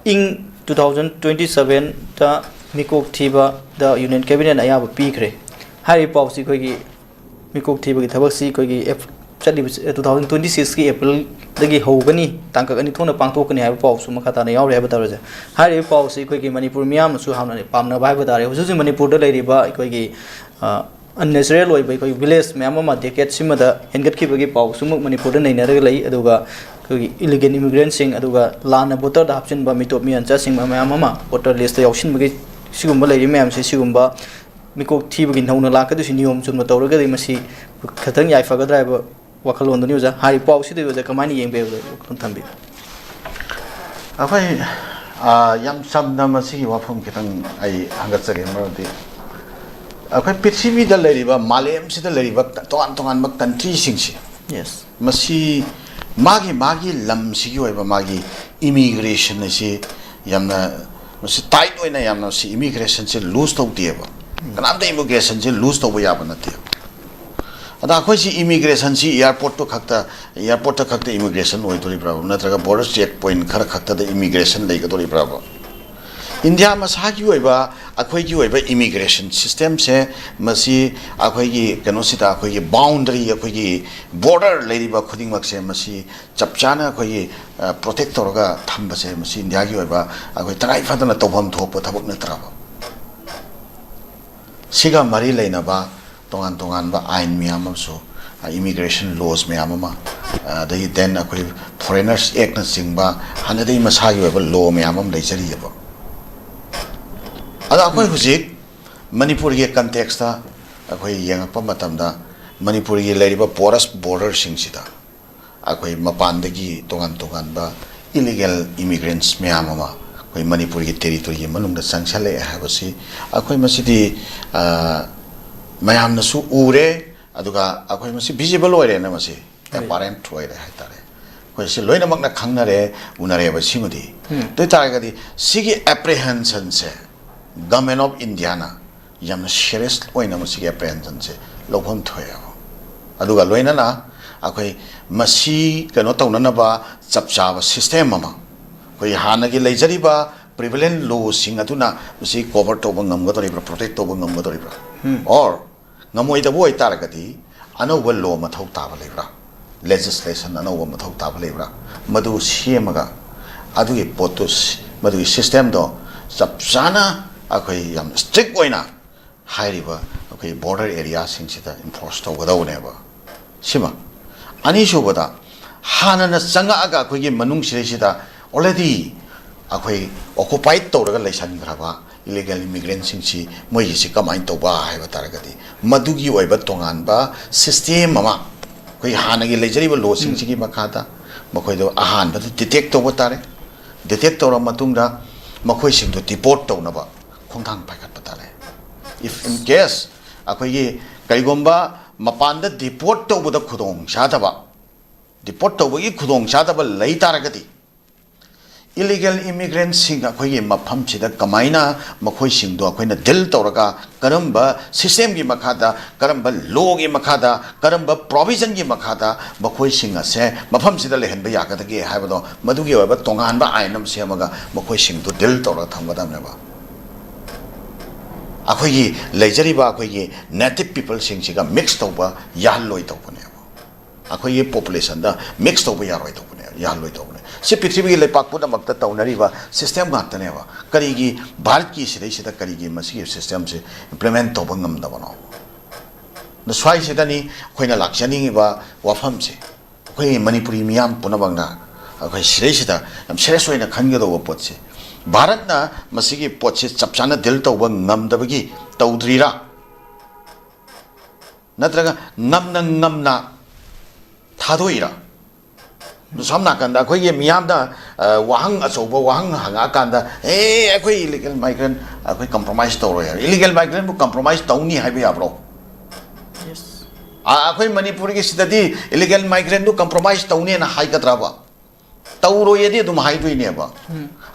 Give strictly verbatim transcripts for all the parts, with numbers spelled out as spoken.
ꯏꯪ two thousand twenty ꯁꯕꯦꯟꯗ ꯃꯤꯀꯣꯛ ꯊꯤꯕꯗ ꯌꯨꯅꯤꯌꯟ ꯀꯦꯕꯤꯅꯦꯠꯅ ꯑꯌꯥꯕ ꯄꯤꯈ꯭ꯔꯦ꯫ ꯍꯥꯏꯔꯤꯕ ꯄꯥꯎꯁꯤ ꯑꯩꯈꯣꯏꯒꯤ ꯃꯤꯀꯣꯛ ꯊꯤꯕꯒꯤ ꯊꯕꯛꯁꯤ ꯑꯩꯈꯣꯏꯒꯤ ꯑꯦꯞ-, ꯆꯠꯂꯤꯕ ꯇꯨ ꯊꯥꯎꯖꯟ ꯇ꯭ꯋꯦꯟꯇꯤ ꯁꯤꯛꯁꯀꯤ ꯑꯦꯄ꯭ꯔꯤꯜꯗꯒꯤ ꯍꯧꯒꯅꯤ, ꯇꯥꯡꯀꯛ ꯑꯅꯤ ꯊꯣꯛꯅ ꯄꯥꯡꯊꯣꯛꯀꯅꯤ ꯍꯥꯏꯕ ꯄꯥꯎꯁꯨ ꯃꯈꯥ ꯇꯥꯅ ꯌꯥꯎꯔꯤ ꯍꯥꯏꯕ ꯇꯥꯔꯦ꯫ ꯍꯥꯏꯔꯤꯕ ꯄꯥꯎꯁꯤ ꯑꯩꯈꯣꯏꯒꯤ ꯃꯅꯤꯄꯨꯔ ꯃꯤꯌꯥꯝꯅꯁꯨ ꯌꯥꯝꯅ ꯄꯥꯝꯅꯕ ꯍꯥꯏꯕ ꯇꯥꯔꯦ꯫ ꯍꯧꯖꯤꯛ ꯍꯧꯖꯤꯛ ꯃꯅꯤꯄꯨꯔꯗ ꯂꯩꯔꯤꯕ ꯑꯩꯈꯣꯏꯒꯤ, ꯑ, ꯑꯟꯅꯦꯆꯔꯦꯜ ꯑꯣꯏꯕ ꯑꯩꯈꯣꯏ ꯚꯤꯂꯦꯖ ꯃꯌꯥꯝ ꯑꯃ ꯗꯦꯀꯦꯠꯁꯤꯃꯗ ꯍꯦꯟꯒꯠꯈꯤꯕꯒꯤ ꯄꯥꯎꯁꯨꯃꯛ ꯃꯅꯤꯄꯨꯔꯗ ꯅꯩꯅꯔꯒ ꯂꯩ꯫ ꯑꯗꯨꯒ ꯑꯩꯈꯣꯏꯒꯤ ꯏꯂꯤꯒꯦꯜ ꯏꯃꯤꯒ꯭ꯔꯦꯟꯁꯤꯡ, ꯑꯗꯨꯒ ꯂꯥꯟꯅ ꯚꯣꯇꯔꯗ ꯍꯥꯞꯆꯤꯟꯕ ꯃꯤꯇꯣꯞ ꯃꯤꯌꯥꯟꯆꯥꯁꯤꯡ ꯃꯌꯥꯝ ꯑꯃ ꯚꯣꯇꯔ ꯂꯤꯁꯇ ꯌꯥꯎꯁꯤꯟꯕꯒꯤ ꯁꯤꯒꯨꯝꯕ ꯂꯩꯔꯤ ꯃꯌꯥꯝꯁꯤ, ꯁꯤꯒꯨꯝꯕ ꯃꯤꯀꯣꯛ ꯊꯤꯕꯒꯤ ꯅꯧꯅ ꯂꯥꯛꯀꯗꯣꯏꯁꯤ ꯅꯤꯌꯣꯝ ꯆꯨꯝꯅ ꯇꯧꯔꯒꯗꯤ ꯃꯁꯤ ꯈꯤꯇꯪ ꯌꯥꯏꯐꯒꯗ꯭ꯔꯥ ꯍꯥꯏꯕ ꯋꯥꯈꯜꯂꯣꯟꯗꯨꯅꯤ ꯑꯣꯖꯥ꯫ ꯍꯥꯏꯔꯤꯕ ꯄꯥꯎꯁꯤꯗ ꯑꯣꯖꯥ ꯀꯃꯥꯏꯅ ꯌꯦꯡꯕꯤꯕ ꯋꯥꯈꯜꯂꯣꯟ ꯊꯝꯕꯤꯕ? ꯑꯩꯈꯣꯏ, ꯑ, ꯌꯥꯝ ꯆꯝꯅ ꯃꯁꯤꯒꯤ ꯋꯥꯐꯝ ꯈꯤꯇꯪ ꯑꯩ ꯍꯪꯒꯠꯆꯒꯦ꯫ ꯃꯔꯝꯗꯤ ꯑꯩꯈꯣꯏ ꯄ꯭ꯔꯤꯊꯤꯕꯤꯗ ꯂꯩꯔꯤꯕ, ꯃꯥꯂꯦꯝꯁꯤꯗ ꯂꯩꯔꯤꯕ ꯇꯣꯉꯥꯟ ꯇꯣꯉꯥꯟꯕ ꯀꯟꯇ꯭ꯔꯤꯁꯤꯡꯁꯤ, ꯌꯦꯁ꯫ ꯃꯁꯤ ꯃꯥꯒꯤ ꯃꯥꯒꯤ ꯂꯝꯁꯤꯒꯤ ꯑꯣꯏꯕ ꯃꯥꯒꯤ ꯏꯃꯤꯒ꯭ꯔꯦꯁꯟ ꯑꯁꯤ ꯌꯥꯝꯅ, ꯃꯁꯤ ꯇꯥꯏꯠ ꯑꯣꯏꯅ ꯌꯥꯝꯅ ꯁꯤ ꯏꯃꯤꯒ꯭ꯔꯦꯁꯟꯁꯤ ꯂꯨꯖ ꯇꯧꯗꯦꯕ꯫ ꯀꯅꯥꯝꯇ ꯏꯃꯤꯒ꯭ꯔꯦꯁꯟꯁꯤ ꯂꯨꯖ ꯇꯧꯕ ꯌꯥꯕ ꯅꯠꯇꯦ꯫ ꯑꯗ ꯑꯩꯈꯣꯏꯁꯤ ꯏꯃꯤꯒ꯭ꯔꯦꯁꯟꯁꯤ ꯑꯦꯌꯥꯔꯄꯣꯔꯠꯇꯨ ꯈꯛꯇ, ꯑꯦꯌꯥꯔꯄꯣꯔꯠꯇ ꯈꯛꯇ ꯏꯃꯤꯒ꯭ꯔꯦꯁꯟ ꯑꯣꯏꯗꯣꯔꯤꯕ꯭ꯔꯥ, ꯅꯠꯇ꯭ꯔꯒ ꯕꯣꯔꯗꯔ ꯆꯦꯛ ꯄꯣꯏꯟꯠ ꯈꯔ ꯈꯛꯇꯗ ꯏꯃꯤꯒ꯭ꯔꯦꯁꯟ ꯂꯩꯒꯗꯣꯔꯤꯕ꯭ꯔꯥꯕ? ꯏꯟꯗꯤꯌꯥ ꯃꯁꯥꯒꯤ ꯑꯣꯏꯕ, ꯑꯩꯈꯣꯏꯒꯤ ꯑꯣꯏꯕ ꯏꯃꯤꯒ꯭ꯔꯦꯁꯟ ꯁꯤꯁꯇꯦꯝꯁꯦ, ꯃꯁꯤ ꯑꯩꯈꯣꯏꯒꯤ ꯀꯩꯅꯣꯁꯤꯗ, ꯑꯩꯈꯣꯏꯒꯤ ꯕꯥꯎꯟꯗꯔꯤ, ꯑꯩꯈꯣꯏꯒꯤ ꯕꯣꯔꯗꯔ ꯂꯩꯔꯤꯕ ꯈꯨꯗꯤꯡꯃꯛꯁꯦ, ꯃꯁꯤ ꯆꯞ ꯆꯥꯅ ꯑꯩꯈꯣꯏꯒꯤ, ꯑ, ꯄ꯭ꯔꯣꯇꯦꯛ ꯇꯧꯔꯒ ꯊꯝꯕꯁꯦ, ꯃꯁꯤ ꯏꯟꯗꯤꯌꯥꯒꯤ ꯑꯣꯏꯕ ꯑꯩꯈꯣꯏ ꯇꯉꯥꯏ ꯐꯗꯅ ꯇꯧꯐꯝ ꯊꯣꯛꯄ ꯊꯕꯛ ꯅꯠꯇ꯭ꯔꯕ? ꯁꯤꯒ ꯃꯔꯤ ꯂꯩꯅꯕ ꯇꯣꯉꯥꯟ ꯇꯣꯉꯥꯟꯕ ꯑꯥꯏꯟ ꯃꯌꯥꯝ ꯑꯃꯁꯨ, ꯏꯃꯤꯒ꯭ꯔꯦꯁꯟ ꯂꯣꯁ ꯃꯌꯥꯝ ꯑꯃ, ꯑꯗꯒꯤ ꯗꯦꯟ ꯑꯩꯈꯣꯏ ꯐꯣꯔꯦꯅꯔꯁ ꯑꯦꯛꯅꯆꯤꯡꯕ ꯍꯥꯟꯅꯗꯒꯤ ꯃꯁꯥꯒꯤ ꯑꯣꯏꯕ ꯂꯣ ꯃꯌꯥꯝ ꯑꯃ ꯂꯩꯖꯔꯤꯑꯕ꯫ ꯑꯗꯣ ꯑꯩꯈꯣꯏ ꯍꯧꯖꯤꯛ ꯃꯅꯤꯄꯨꯔꯒꯤ ꯀꯟꯇꯦꯛꯁꯇ ꯑꯩꯈꯣꯏ ꯌꯦꯡꯉꯛꯄ ꯃꯇꯝꯗ, ꯃꯅꯤꯄꯨꯔꯒꯤ ꯂꯩꯔꯤꯕ ꯄꯣꯔꯁ ꯕꯣꯔꯗꯔꯁꯤꯡꯁꯤꯗ ꯑꯩꯈꯣꯏ ꯃꯄꯥꯟꯗꯒꯤ ꯇꯣꯉꯥꯟ ꯇꯣꯉꯥꯟꯕ ꯏꯂꯤꯒꯦꯜ ꯏꯃꯤꯒ꯭ꯔꯦꯟꯠꯁ ꯃꯌꯥꯝ ꯑꯃ ꯑꯩꯈꯣꯏ ꯃꯅꯤꯄꯨꯔꯒꯤ ꯇꯦꯔꯤꯇꯣꯔꯤꯒꯤ ꯃꯅꯨꯡꯗ ꯆꯪꯁꯜꯂꯛꯑꯦ ꯍꯥꯏꯕꯁꯤ ꯑꯩꯈꯣꯏ ꯃꯁꯤꯗꯤ, ꯑ, ꯃꯌꯥꯝꯅꯁꯨ ꯎꯔꯦ, ꯑꯗꯨꯒ ꯑꯩꯈꯣꯏ ꯃꯁꯤ ꯚꯤꯖꯤꯕꯜ ꯑꯣꯏꯔꯦꯅ, ꯃꯁꯤ ꯍꯣꯏ꯫ ꯑꯦꯄꯥꯔꯦꯟꯠ ꯑꯣꯏꯔꯦ ꯍꯥꯏꯇꯥꯔꯦ꯫ ꯑꯩꯈꯣꯏ ꯁꯤ ꯂꯣꯏꯅꯃꯛꯅ ꯈꯪꯅꯔꯦ, ꯎꯅꯔꯦꯕ ꯁꯤꯃꯗꯤ꯫ ꯎꯝ꯫ ꯑꯗꯨ ꯑꯣꯏ ꯇꯥꯔꯒꯗꯤ ꯁꯤꯒꯤ ꯑꯦꯄ꯭ꯔꯤꯍꯦꯟꯁꯟꯁꯦ ꯒꯃꯦꯟ ꯑꯣꯐ ꯏꯟꯗꯤꯌꯥꯅ ꯌꯥꯝꯅ ꯁꯤꯔꯤꯌꯁ ꯑꯣꯏꯅ ꯃꯁꯤꯒꯤ ꯑꯦꯄ꯭ꯔꯤꯍꯦꯟꯁꯟꯁꯦ ꯂꯧꯐꯝ ꯊꯣꯛꯑꯦꯕ꯫ ꯑꯗꯨꯒ ꯂꯣꯏꯅꯅ ꯑꯩꯈꯣꯏ ꯃꯁꯤ ꯀꯩꯅꯣ ꯇꯧꯅꯅꯕ ꯆꯞ ꯆꯥꯕ ꯁꯤꯁꯇꯦꯝ ꯑꯃ ꯑꯩꯈꯣꯏ ꯍꯥꯟꯅꯒꯤ ꯂꯩꯖꯔꯤꯕ prevalent lawꯁꯤꯡ ꯑꯗꯨꯅ ꯃꯁꯤ cover ꯇꯧꯕ ꯉꯝꯒꯗꯧꯔꯤꯕ꯭ꯔꯥ, protect ꯇꯧꯕ ꯉꯝꯒꯗꯧꯔꯤꯕ꯭ꯔꯥ? Or ꯉꯝꯃꯣꯏꯗꯕ ꯑꯣꯏꯇꯥꯔꯒꯗꯤ ꯑꯅꯧꯕ law ꯃꯊꯧ ꯇꯥꯕ ꯂꯩꯕ꯭ꯔꯥ? Legislation ꯑꯅꯧꯕ ꯃꯊꯧ ꯇꯥꯕ ꯂꯩꯕ꯭ꯔꯥ? ꯃꯗꯨ ꯁꯦꯝꯃꯒ ꯑꯗꯨꯒꯤ ꯄꯣꯠꯇꯨ ꯁꯤ-, ꯃꯗꯨꯒꯤ systemꯗꯣ ꯆꯞ ꯆꯥꯅ ꯑꯩꯈꯣꯏ ꯌꯥꯝ strict ꯑꯣꯏꯅ ꯍꯥꯏꯔꯤꯕ ꯑꯩꯈꯣꯏ border areaꯁꯤꯡꯁꯤꯗ enforce ꯇꯧꯒꯗꯧꯕꯅꯦꯕ꯫ ꯁꯤꯃ꯫ ꯑꯅꯤꯁꯨꯕꯗ, ꯍꯥꯟꯅꯅ ꯆꯪꯉꯛꯑꯒ ꯑꯩꯈꯣꯏꯒꯤ ꯃꯅꯨꯡ ꯁꯤꯗꯩꯁꯤꯗ already ꯑꯩꯈꯣꯏ occupied ꯇꯧꯔꯒ ꯂꯩꯁꯟꯈ꯭ꯔꯕ illegal immigrantꯁꯤꯡꯁꯤ ꯃꯣꯏꯒꯤꯁꯤ ꯀꯃꯥꯏꯅ ꯇꯧꯕ ꯍꯥꯏꯕ ꯇꯥꯔꯒꯗꯤ, ꯃꯗꯨꯒꯤ ꯑꯣꯏꯕ ꯇꯣꯉꯥꯟꯕ system ꯑꯃ ꯑꯩꯈꯣꯏ ꯍꯥꯟꯅꯒꯤ ꯂꯩꯖꯔꯤꯕ lawꯁꯤꯡꯁꯤꯒꯤ ꯃꯈꯥꯗ ꯃꯈꯣꯏꯗꯣ ꯑꯍꯥꯟꯕꯗ detect ꯇꯧꯕ ꯇꯥꯔꯦ꯫ Detect ꯇꯧꯔꯕ ꯃꯇꯨꯡꯗ ꯃꯈꯣꯏꯁꯤꯡꯗꯣ deport ꯇꯧꯅꯕ ꯈꯣꯡꯊꯥꯡ ꯄꯥꯏꯈꯠꯄ ꯇꯥꯔꯦ꯫ If in case ꯑꯩꯈꯣꯏꯒꯤ ꯀꯔꯤꯒꯨꯝꯕ ꯃꯄꯥꯟꯗ deport ꯇꯧꯕꯗ ꯈꯨꯗꯣꯡ ꯆꯥꯗꯕ, deport ꯇꯧꯕꯒꯤ ꯈꯨꯗꯣꯡ ꯆꯥꯗꯕ ꯂꯩ ꯇꯥꯔꯒꯗꯤ, illegal immigrantꯁꯤꯡ ꯑꯩꯈꯣꯏꯒꯤ ꯃꯐꯝꯁꯤꯗ ꯀꯃꯥꯏꯅ ꯃꯈꯣꯏꯁꯤꯡꯗꯣ ꯑꯩꯈꯣꯏꯅ deal ꯇꯧꯔꯒ, ꯀꯔꯝꯕ systemꯒꯤ ꯃꯈꯥꯗ, ꯀꯔꯝꯕ lawꯒꯤ ꯃꯈꯥꯗ, ꯀꯔꯝꯕ provisionꯒꯤ ꯃꯈꯥꯗ ꯃꯈꯣꯏꯁꯤꯡ ꯑꯁꯦ ꯃꯐꯝꯁꯤꯗ ꯂꯩꯍꯟꯕ ꯌꯥꯒꯗꯒꯦ ꯍꯥꯏꯕꯗꯣ, ꯃꯗꯨꯒꯤ ꯑꯣꯏꯕ ꯇꯣꯉꯥꯟꯕ ꯑꯥꯏꯟ ꯑꯃ ꯁꯦꯝꯃꯒ ꯃꯈꯣꯏꯁꯤꯡꯗꯨ deal ꯇꯧꯔꯒ ꯊꯝꯒꯗꯕꯅꯦꯕ꯫ ꯑꯩꯈꯣꯏꯒꯤ ꯂꯩꯖꯔꯤꯕ ꯑꯩꯈꯣꯏꯒꯤ native peopleꯁꯤꯡꯁꯤꯒ mix ꯇꯧꯕ ꯌꯥꯍꯜꯂꯣꯏꯗꯧꯕꯅꯦꯕ꯫ ꯑꯩꯈꯣꯏꯒꯤ populationꯗ mix ꯇꯧꯕ ꯌꯥꯔꯣꯏꯗꯧꯕꯅꯦ, ꯌꯥꯍꯜꯂꯣꯏꯗꯧꯕꯅꯦ꯫ ꯁꯤ ꯄ꯭ꯔꯤꯊꯤꯕꯤꯒꯤ ꯂꯩꯄꯥꯛ ꯄꯨꯝꯅꯃꯛꯇ ꯇꯧꯅꯔꯤꯕ system ꯉꯥꯛꯇꯅꯦꯕ꯫ ꯀꯔꯤꯒꯤ ꯚꯥꯔꯠꯀꯤ ꯁꯤꯗꯩꯁꯤꯗ ꯀꯔꯤꯒꯤ ꯃꯁꯤꯒꯤ systemꯁꯤ implement ꯇꯧꯕ ꯉꯝꯗꯕꯅꯣ? ꯑꯗ ꯁ꯭ꯋꯥꯏꯁꯤꯗꯅꯤ ꯑꯩꯈꯣꯏꯅ ꯂꯥꯛꯆꯅꯤꯡꯉꯤꯕ ꯋꯥꯐꯝꯁꯦ꯫ ꯑꯩꯈꯣꯏ ꯃꯅꯤꯄꯨꯔꯤ ꯃꯤꯌꯥꯝ ꯄꯨꯝꯅꯃꯛꯅ ꯑꯩꯈꯣꯏ ꯁꯤꯗꯩꯁꯤꯗ ꯌꯥꯝ serious ꯑꯣꯏꯅ ꯈꯟꯒꯗꯧꯕ ꯄꯣꯠꯁꯦ, ꯚꯥꯔꯠꯅ ꯃꯁꯤꯒꯤ ꯄꯣꯠꯁꯤ ꯆꯞ ꯆꯥꯅ deal ꯇꯧꯕ ꯉꯝꯗꯕꯒꯤ ꯇꯧꯗ꯭ꯔꯤꯔꯥ? ꯅꯠꯇ꯭ꯔꯒ ꯉꯝꯅ ꯉꯝꯅ ꯊꯥꯗꯣꯛꯏꯔꯥ? ꯁꯝ ꯅꯥꯀꯟꯗ ꯑꯩꯈꯣꯏꯒꯤ ꯃꯤꯌꯥꯝꯅ, ꯑ, ꯋꯥꯍꯪ, ꯑꯆꯧꯕ ꯋꯥꯍꯪ ꯍꯪꯉꯛꯑꯀꯥꯟꯗ, "ꯑꯦ, ꯑꯩꯈꯣꯏ illegal migrant ꯑꯩꯈꯣꯏ compromise ꯇꯧꯔꯣꯏ" ꯍꯥꯏꯕ꯫ Illegal migrantꯕꯨ compromise ꯇꯧꯅꯤ ꯍꯥꯏꯕ ꯌꯥꯕ꯭ꯔꯣ? ꯑ, ꯑꯩꯈꯣꯏ ꯃꯅꯤꯄꯨꯔꯒꯤ ꯁꯤꯗꯗꯤ illegal migrantꯗꯨ compromise ꯇꯧꯅꯦꯅ ꯍꯥꯏꯒꯗ꯭ꯔꯕ? ꯇꯧꯔꯣꯏꯌꯦꯗꯤ ꯑꯗꯨꯝ ꯍꯥꯏꯗꯣꯏꯅꯦꯕ꯫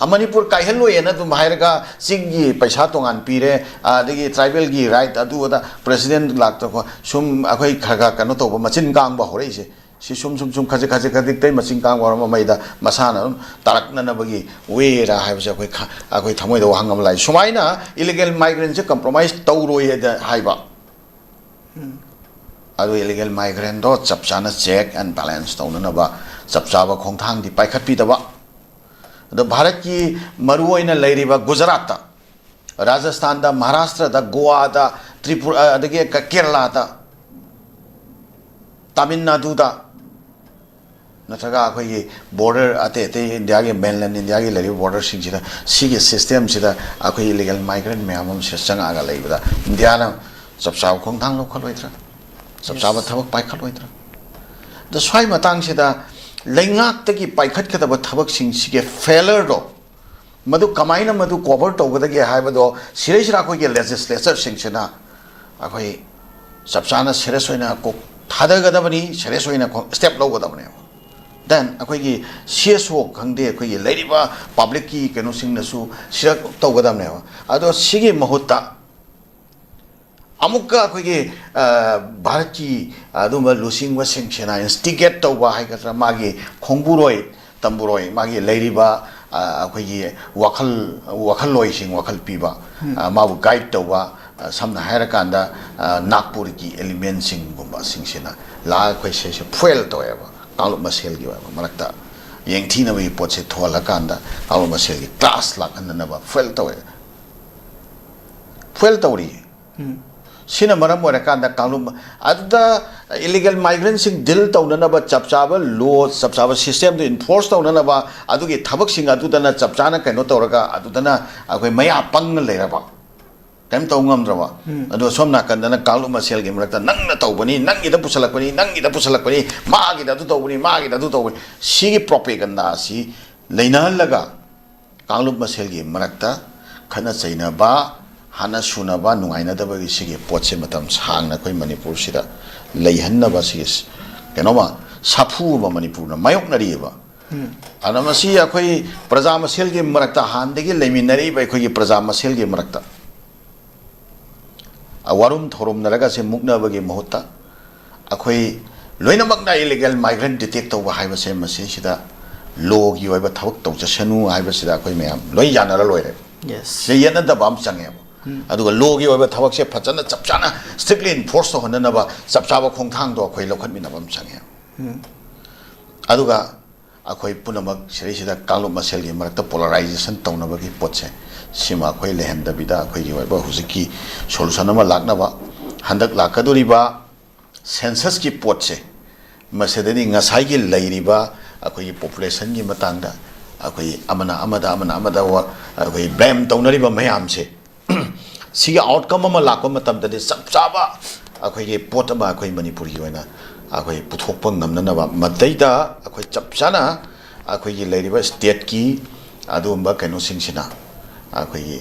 ꯑ, ꯃꯅꯤꯄꯨꯔ ꯀꯥꯏꯍꯜꯂꯣꯏꯌꯦꯅ ꯑꯗꯨꯝ ꯍꯥꯏꯔꯒ ꯆꯤꯡꯒꯤ ꯄꯩꯁꯥ ꯇꯣꯉꯥꯟ ꯄꯤꯔꯦ, ꯑꯗꯒꯤ tribalꯒꯤ right ꯑꯗꯨ ꯑꯗꯥ president ꯂꯥꯛꯇ ꯈꯣ-, ꯁꯨꯝ ꯑꯩꯈꯣꯏ ꯈꯔ ꯈꯔ ꯀꯩꯅꯣ ꯇꯧꯕ, ꯃꯆꯤꯟ ꯀꯥꯡꯕ ꯍꯧꯔꯛꯏꯁꯦ꯫ ꯁꯤ ꯁꯨꯝ ꯁꯨꯝ ꯁꯨꯝ ꯈꯖꯤꯛ ꯈꯖꯤꯛ ꯈꯖꯤꯛꯇꯩ ꯃꯆꯤꯟ ꯀꯥꯡ ꯋꯥꯔꯝ ꯑꯃꯩꯗ ꯃꯁꯥꯅ ꯑꯗꯨꯝ ꯇꯥꯔꯛꯅꯅꯕꯒꯤ ꯋꯦꯔꯥ ꯍꯥꯏꯕꯁꯦ ꯑꯩꯈꯣꯏ ꯈ-, ꯑꯩꯈꯣꯏ ꯊꯃꯣꯏꯗ ꯋꯥꯍꯪ ꯑꯃ ꯂꯥꯛꯏ꯫ ꯁꯨꯃꯥꯏꯅ illegal migrant ꯁꯦ compromise ꯇꯧꯔꯣꯏ ꯍꯥꯏꯗ ꯍꯥꯏꯕ꯫ ꯑꯗꯨ illegal migrant ꯗꯣ ꯆꯞ ꯆꯥꯅ check and balance ꯇꯧꯅꯅꯕ ꯆꯞ ꯆꯥꯕ ꯈꯣꯡꯊꯥꯡꯗꯤ ꯄꯥꯏꯈꯠꯄꯤꯗꯕ꯫ ꯑꯗꯣ ꯚꯥꯔꯠꯀꯤ ꯃꯔꯨꯑꯣꯏꯅ ꯂꯩꯔꯤꯕ ꯒꯨꯖꯔꯥꯠꯇ, ꯔꯥꯖꯁꯊꯥꯟꯗ, ꯃꯍꯥꯔꯥꯁꯇ꯭ꯔꯗ, ꯒꯣꯋꯥꯗ, ꯇ꯭ꯔꯤꯄꯨꯔꯥ, ꯑꯗꯒꯤ ꯀ-, ꯀꯦꯔꯂꯥꯗ, ꯇꯥꯃꯤꯜ ꯅꯥꯗꯨꯗ, ꯅꯠꯇ꯭ꯔꯒ ꯑꯩꯈꯣꯏꯒꯤ border ꯑꯇꯩ ꯑꯇꯩ ꯏꯟꯗꯤꯌꯥꯒꯤ, mainland ꯏꯟꯗꯤꯌꯥꯒꯤ ꯂꯩꯔꯤꯕ border ꯁꯤꯡꯁꯤꯗ, ꯁꯤꯒꯤ system ꯁꯤꯗ ꯑꯩꯈꯣꯏ illegal migrant ꯃꯌꯥꯝ ꯑꯃꯁꯦ ꯆꯪꯉꯛꯑꯒ ꯂꯩꯕꯗ ꯏꯟꯗꯤꯌꯥꯅ ꯆꯞ ꯆꯥꯕ ꯈꯣꯡꯊꯥꯡ ꯂꯧꯈꯠꯂꯣꯏꯗ꯭ꯔꯥ? ꯆꯞ ꯆꯥꯕ Yes. ꯊꯕꯛ ꯄꯥꯏꯈꯠꯂꯣꯏꯗ꯭ꯔꯥ? ꯑꯗꯣ ꯁ꯭ꯋꯥꯏ ꯃꯇꯥꯡꯁꯤꯗ ꯂꯩꯉꯥꯛꯇꯒꯤ ꯄꯥꯏꯈꯠꯀꯗꯕ ꯊꯕꯛꯁꯤꯡꯁꯤꯒꯤ failure ꯗꯣ, ꯃꯗꯨ ꯀꯃꯥꯏꯅ ꯃꯗꯨ cover ꯇꯧꯒꯗꯒꯦ ꯍꯥꯏꯕꯗꯣ ꯁꯤꯗꯩꯁꯤꯗ ꯑꯩꯈꯣꯏꯒꯤ legislature ꯁꯤꯡꯁꯤꯅ ꯑꯩꯈꯣꯏ ꯆꯞ ꯆꯥꯅ serious ꯑꯣꯏꯅ ꯀꯣꯛ ꯊꯥꯗꯒꯗꯕꯅꯤ, serious ꯑꯣꯏꯅ ꯈꯣ-, step ꯂꯧꯒꯗꯕꯅꯦꯕ꯫ Then ꯑꯩꯈꯣꯏꯒꯤ C S O ꯈꯪꯗꯦ, ꯑꯩꯈꯣꯏꯒꯤ ꯂꯩꯔꯤꯕ public ꯀꯤ ꯀꯩꯅꯣꯁꯤꯡꯅꯁꯨ ꯁꯤꯗ ꯇꯧꯒꯗꯕꯅꯦꯕ꯫ ꯑꯗꯣ ꯁꯤꯒꯤ ꯃꯍꯨꯠꯇ ꯑꯃꯨꯛꯀ ꯑꯩꯈꯣꯏꯒꯤ, ꯑ, ꯚꯥꯔꯠꯀꯤ ꯑꯗꯨꯝꯕ ꯂꯨꯆꯤꯡꯕꯁꯤꯡꯁꯤꯅ instigate ꯇꯧꯕ ꯍꯥꯏꯒꯗ꯭ꯔꯥ, ꯃꯥꯒꯤ ꯈꯣꯡꯕꯨꯔꯣꯏ ꯇꯝꯕꯨꯔꯣꯏ, ꯃꯥꯒꯤ ꯂꯩꯔꯤꯕ, ꯑ, ꯑꯩꯈꯣꯏꯒꯤ ꯋꯥꯈꯜ, ꯋꯥꯈꯜꯂꯣꯏꯁꯤꯡ, ꯋꯥꯈꯜ ꯄꯤꯕ, ꯑ, ꯃꯥꯕꯨ guide ꯇꯧꯕ, ꯑ, ꯁꯝꯅ ꯍꯥꯏꯔꯀꯥꯟꯗ, ꯑ, ꯅꯥꯒꯄꯨꯔꯒꯤ element ꯁꯤꯡꯒꯨꯝꯕꯁꯤꯡꯁꯤꯅ ꯂꯥꯛꯑꯒ ꯑꯩꯈꯣꯏ ꯁꯤꯁꯦ fuel ꯇꯧꯋꯦꯕ, ꯀꯥꯡꯂꯨꯞ ꯃꯁꯦꯜꯒꯤ ꯑꯣꯏꯕ ꯃꯔꯛꯇ ꯌꯦꯡꯊꯤꯅꯕꯒꯤ ꯄꯣꯠꯁꯦ ꯊꯣꯛꯍꯜꯂꯀꯥꯟꯗ ꯀꯥꯡꯂꯨꯞ ꯃꯁꯦꯜꯒꯤ clash ꯂꯥꯛꯍꯟꯅꯅꯕ fuel ꯇꯧꯋꯦ꯫ Fuel ꯇꯧꯔꯤ꯫ ꯁꯤꯅ ꯃꯔꯝ ꯑꯣꯏꯔꯀꯥꯟꯗ ꯀꯥꯡꯂꯨꯞ ꯑꯗꯨꯗ illegal migrant ꯁꯤꯡ deal ꯇꯧꯅꯅꯕ ꯆꯞ ꯆꯥꯕ law, ꯆꯞ ꯆꯥꯕ system ꯗꯨ enforce ꯇꯧꯅꯅꯕ ꯑꯗꯨꯒꯤ ꯊꯕꯛꯁꯤꯡ ꯑꯗꯨꯗꯅ ꯆꯞ ꯆꯥꯅ ꯀꯩꯅꯣ ꯇꯧꯔꯒ ꯑꯗꯨꯗꯅ ꯑꯩꯈꯣꯏ ꯃꯌꯥ ꯄꯪꯅ ꯂꯩꯔꯕ, ꯀꯔꯤꯝ ꯇꯧ ꯉꯝꯗ꯭ꯔꯕ꯫ ꯑꯗꯣ ꯁꯣꯝ ꯅꯥꯀꯟꯗꯅ ꯀꯥꯡꯂꯨꯞ ꯃꯁꯦꯜꯒꯤ ꯃꯔꯛꯇ ꯅꯪꯅ ꯇꯧꯕꯅꯤ, ꯅꯪꯒꯤꯗ ꯄꯨꯁꯜꯂꯛꯄꯅꯤ, ꯅꯪꯒꯤꯗ ꯄꯨꯁꯜꯂꯛꯄꯅꯤ, ꯃꯥꯒꯤꯗ ꯑꯗꯨ ꯇꯧꯕꯅꯤ, ꯃꯥꯒꯤꯗ ꯑꯗꯨ ꯇꯧꯕꯅꯤ, ꯁꯤꯒꯤ propaganda ꯑꯁꯤ ꯂꯩꯅꯍꯜꯂꯒ ꯀꯥꯡꯂꯨꯞ ꯃꯁꯦꯜꯒꯤ ꯃꯔꯛꯇ ꯈꯠꯅ ꯆꯩꯅꯕ, ꯍꯥꯠꯅ ꯁꯨꯅꯕ, ꯅꯨꯡꯉꯥꯏꯅꯗꯕꯒꯤ ꯁꯤꯒꯤ ꯄꯣꯠꯁꯦ ꯃꯇꯝ ꯁꯥꯡꯅ ꯑꯩꯈꯣꯏ ꯃꯅꯤꯄꯨꯔꯁꯤꯗ ꯂꯩꯍꯟꯅꯕ ꯁꯤꯒꯤ ꯀꯩꯅꯣꯃ ꯁꯥꯐꯨ ꯑꯃ ꯃꯅꯤꯄꯨꯔꯅ ꯃꯥꯌꯣꯛꯅꯔꯤꯑꯕ꯫ ꯑꯗꯨꯅ ꯃꯁꯤ ꯑꯩꯈꯣꯏ ꯄ꯭ꯔꯖꯥ ꯃꯁꯦꯜꯒꯤ ꯃꯔꯛꯇ, ꯍꯥꯟꯅꯗꯒꯤ ꯂꯩꯃꯤꯟꯅꯔꯛꯏꯕ ꯑꯩꯈꯣꯏꯒꯤ ꯄ꯭ꯔꯖꯥ ꯃꯁꯦꯜꯒꯤ ꯃꯔꯛꯇ ꯋꯥꯔꯨꯝ ꯊꯧꯔꯨꯝꯅꯔꯒ ꯁꯦ ꯃꯨꯛꯅꯕꯒꯤ ꯃꯍꯨꯠꯇ ꯑꯩꯈꯣꯏ ꯂꯣꯏꯅꯃꯛꯅ ꯏꯂꯤꯒꯦꯜ ꯃꯥꯏꯒ꯭ꯔꯦꯟ ꯗꯤꯇꯦꯛ ꯇꯧꯕ ꯍꯥꯏꯕꯁꯦ, ꯃꯁꯤꯁꯤꯗ ꯂꯣꯒꯤ ꯑꯣꯏꯕ ꯊꯕꯛ ꯇꯧꯖꯁꯅꯨ ꯍꯥꯏꯕꯁꯤꯗ ꯑꯩꯈꯣꯏ ꯃꯌꯥꯝ ꯂꯣꯏ ꯌꯥꯅꯔ ꯂꯣꯏꯔꯦ꯫ Yes. ꯁꯤꯗ ꯌꯦꯠꯅꯗꯕ ꯑꯃ ꯆꯪꯉꯦꯕ꯫ ꯑꯗꯨꯒ ꯂꯣꯒꯤ ꯑꯣꯏꯕ ꯊꯕꯛꯁꯦ ꯐꯖꯅ ꯆꯞ ꯆꯥꯅ ꯁ꯭ꯇ꯭ꯔꯤꯛꯂꯤ ꯏꯟꯐꯣꯔꯁ ꯇꯧꯍꯟꯅꯅꯕ ꯆꯞ ꯆꯥꯕ ꯈꯣꯡꯊꯥꯡꯗꯣ ꯑꯩꯈꯣꯏ ꯂꯧꯈꯠꯃꯤꯟꯅꯕ ꯑꯃ ꯆꯪꯉꯦ꯫ ꯑꯗꯨꯒ ꯑꯩꯈꯣꯏ ꯄꯨꯝꯅꯃꯛ ꯁꯤꯗꯩꯁꯤꯗ ꯀꯥꯡꯂꯨꯞ ꯃꯁꯦꯜꯒꯤ ꯃꯔꯛꯇ ꯄꯣꯂꯔꯥꯏꯖꯦꯁꯟ ꯇꯧꯅꯕꯒꯤ ꯄꯣꯠꯁꯦ, ꯁꯤꯃ ꯑꯩꯈꯣꯏ ꯂꯩꯍꯟꯗꯕꯤꯗ ꯑꯩꯈꯣꯏꯒꯤ ꯑꯣꯏꯕ ꯍꯧꯖꯤꯛꯀꯤ ꯁꯣꯂꯨꯁꯟ ꯑꯃ ꯂꯥꯛꯅꯕ, ꯍꯟꯗꯛ ꯂꯥꯛꯀꯗꯧꯔꯤꯕ ꯁꯦꯟꯁꯁꯀꯤ ꯄꯣꯠꯁꯦ, ꯃꯁꯤꯗꯗꯤ ꯉꯁꯥꯏꯒꯤ ꯂꯩꯔꯤꯕ ꯑꯩꯈꯣꯏꯒꯤ ꯄꯣꯄꯨꯂꯦꯁꯟꯒꯤ ꯃꯇꯥꯡꯗ ꯑꯩꯈꯣꯏ ꯑꯃꯅ ꯑꯃꯗ, ꯑꯃꯅ ꯑꯃꯗ ꯋꯥ-, ꯑꯩꯈꯣꯏ ꯕ꯭ꯂꯦꯝ ꯇꯧꯅꯔꯤꯕ ꯃꯌꯥꯝꯁꯦ, ꯁꯤꯒꯤ ꯑꯥꯎꯠꯀꯝ ꯑꯃ ꯂꯥꯛꯄ ꯃꯇꯝꯗꯗꯤ ꯆꯞ ꯆꯥꯕ ꯑꯩꯈꯣꯏꯒꯤ ꯄꯣꯠ ꯑꯃ ꯑꯩꯈꯣꯏ ꯃꯅꯤꯄꯨꯔꯒꯤ ꯑꯣꯏꯅ ꯑꯩꯈꯣꯏ ꯄꯨꯊꯣꯛꯄ ꯉꯝꯅꯅꯕ, ꯃꯗꯩꯗ ꯑꯩꯈꯣꯏ ꯆꯞ ꯆꯥꯅ ꯑꯩꯈꯣꯏꯒꯤ ꯂꯩꯔꯤꯕ ꯁ꯭ꯇꯦꯠꯀꯤ ꯑꯗꯨꯒꯨꯝꯕ ꯀꯩꯅꯣꯁꯤꯡꯁꯤꯅ, ꯑꯩꯈꯣꯏꯒꯤ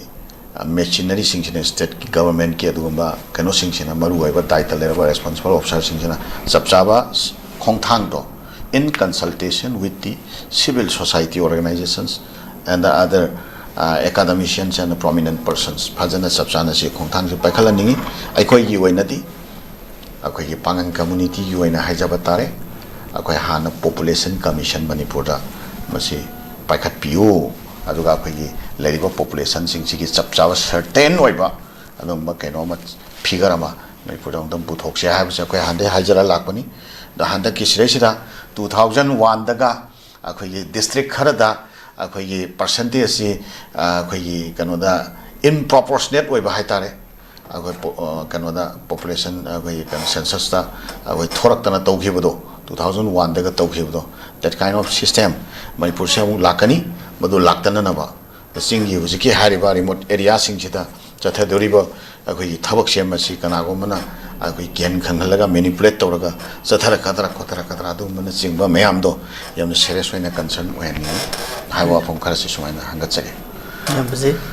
ꯃꯦꯆꯤꯅꯔꯤꯁꯤꯡꯁꯤꯅ, ꯁ꯭ꯇꯦꯠꯀꯤ ꯒꯕꯔꯃꯦꯟꯠꯀꯤ ꯑꯗꯨꯒꯨꯝꯕ ꯀꯩꯅꯣꯁꯤꯡꯁꯤꯅ, ꯃꯔꯨꯑꯣꯏꯕ ꯗꯥꯏꯇ ꯂꯩꯔꯕ ꯔꯦꯁꯄꯣꯟꯁꯤꯕꯜ ꯑꯣꯐꯤꯁꯥꯔꯁꯤꯡꯁꯤꯅ ꯆꯞ ꯆꯥꯕ ꯈꯣꯡꯊꯥꯡꯗꯣ, in consultation with the civil society organizations and the other, uh, academicians and prominent persons, ꯐꯖꯅ ꯆꯞ ꯆꯥꯅ ꯁꯤ ꯈꯣꯡꯊꯥꯡꯁꯤ ꯄꯥꯏꯈꯠꯍꯟꯅꯤꯡꯉꯤ꯫ ꯑꯩꯈꯣꯏꯒꯤ ꯑꯣꯏꯅꯗꯤ, ꯑꯩꯈꯣꯏꯒꯤ ꯄꯥꯉꯟ ꯀꯝꯃꯨꯅꯤꯇꯤꯒꯤ ꯑꯣꯏꯅ ꯍꯥꯏꯖꯕ ꯇꯥꯔꯦ, ꯑꯩꯈꯣꯏ ꯍꯥꯟꯅ ꯄꯣꯄꯨꯂꯦꯁꯟ ꯀꯃꯤꯁꯟ ꯃꯅꯤꯄꯨꯔꯗ ꯃꯁꯤ ꯄꯥꯏꯈꯠꯄꯤꯌꯨ, ꯑꯗꯨꯒ ꯑꯩꯈꯣꯏꯒꯤ ꯂꯩꯔꯤꯕ ꯄꯣꯄꯨꯂꯦꯁꯟꯁꯤꯡꯁꯤꯒꯤ ꯆꯞ ꯆꯥꯕ ꯁꯔꯇꯦꯟ ꯑꯣꯏꯕ ꯑꯗꯨꯒꯨꯝꯕ ꯀꯩꯅꯣ ꯑꯃ, ꯐꯤꯒꯔ ꯑꯃ ꯃꯅꯤꯄꯨꯔꯗ ꯑꯃꯨꯛꯇꯪ ꯄꯨꯊꯣꯛꯁꯦ ꯍꯥꯏꯕꯁꯦ ꯑꯩꯈꯣꯏ ꯍꯥꯟꯅꯗꯩ ꯍꯥꯏꯖꯔ ꯂꯥꯛꯄꯅꯤ꯫ ꯑꯗꯣ ꯍꯟꯗꯛꯀꯤ ꯁꯤꯗꯩꯁꯤꯗ two thousand one ꯗꯒ ꯑꯩꯈꯣꯏꯒꯤ ꯗꯤꯁꯇ꯭ꯔꯤꯛ ꯈꯔꯗ ꯑꯩꯈꯣꯏꯒꯤ ꯄꯥꯔꯁꯦꯟꯇꯦꯖꯁꯤ, ꯑ, ꯑꯩꯈꯣꯏꯒꯤ ꯀꯩꯅꯣꯗ ꯏꯟꯄ꯭ꯔꯣꯄꯣꯔꯁꯅꯦꯠ ꯑꯣꯏꯕ ꯍꯥꯏꯇꯥꯔꯦ, ꯑꯩꯈꯣꯏ ꯄꯣ-, ꯑ, ꯀꯩꯅꯣꯗ ꯄꯣꯄꯨꯂꯦꯁꯟ, ꯑꯩꯈꯣꯏꯒꯤ ꯀꯩꯅꯣ ꯁꯦꯟꯁꯁꯇ ꯑꯩꯈꯣꯏ ꯊꯣꯔꯛꯇꯅ ꯇꯧꯈꯤꯕꯗꯣ, two thousand one ꯗꯒ ꯇꯧꯈꯤꯕꯗꯣ, that kind of system ꯃꯅꯤꯄꯨꯔꯁꯦ ꯑꯃꯨꯛ ꯂꯥꯛꯀꯅꯤ꯫ ꯃꯗꯨ ꯂꯥꯛꯇꯅꯅꯕ ꯆꯤꯡꯒꯤ ꯍꯧꯖꯤꯛꯀꯤ ꯍꯥꯏꯔꯤꯕ ꯔꯤꯃꯣꯠ ꯑꯦꯔꯤꯌꯥꯁꯤꯡꯁꯤꯗ ꯆꯠꯊꯗꯧꯔꯤꯕ ꯑꯩꯈꯣꯏꯒꯤ ꯊꯕꯛꯁꯦ, ꯃꯁꯤ ꯀꯅꯥꯒꯨꯝꯕꯅ ꯑꯩꯈꯣꯏ ꯒ꯭ꯌꯥꯟ ꯈꯪꯍꯜꯂꯒ, ꯃꯦꯅꯤꯄꯨꯂꯦꯠ ꯇꯧꯔꯒ ꯆꯠꯊꯔꯛꯀꯗ꯭ꯔꯥ ꯈꯣꯠꯊꯔꯛꯀꯗ꯭ꯔꯥ, ꯑꯗꯨꯒꯨꯝꯕꯅꯆꯤꯡꯕ ꯃꯌꯥꯝꯗꯣ ꯌꯥꯝꯅ ꯁꯦꯔꯤꯌꯁ ꯑꯣꯏꯅ ꯀꯟꯁꯔꯟ ꯑꯣꯏꯍꯟꯅꯤꯡꯉꯤ ꯍꯥꯏꯕ ꯋꯥꯐꯝ ꯈꯔꯁꯤ ꯁꯨꯃꯥꯏꯅ ꯍꯪꯒꯠꯆꯒꯦ꯫ ꯌꯥꯝ ꯐꯖꯩ꯫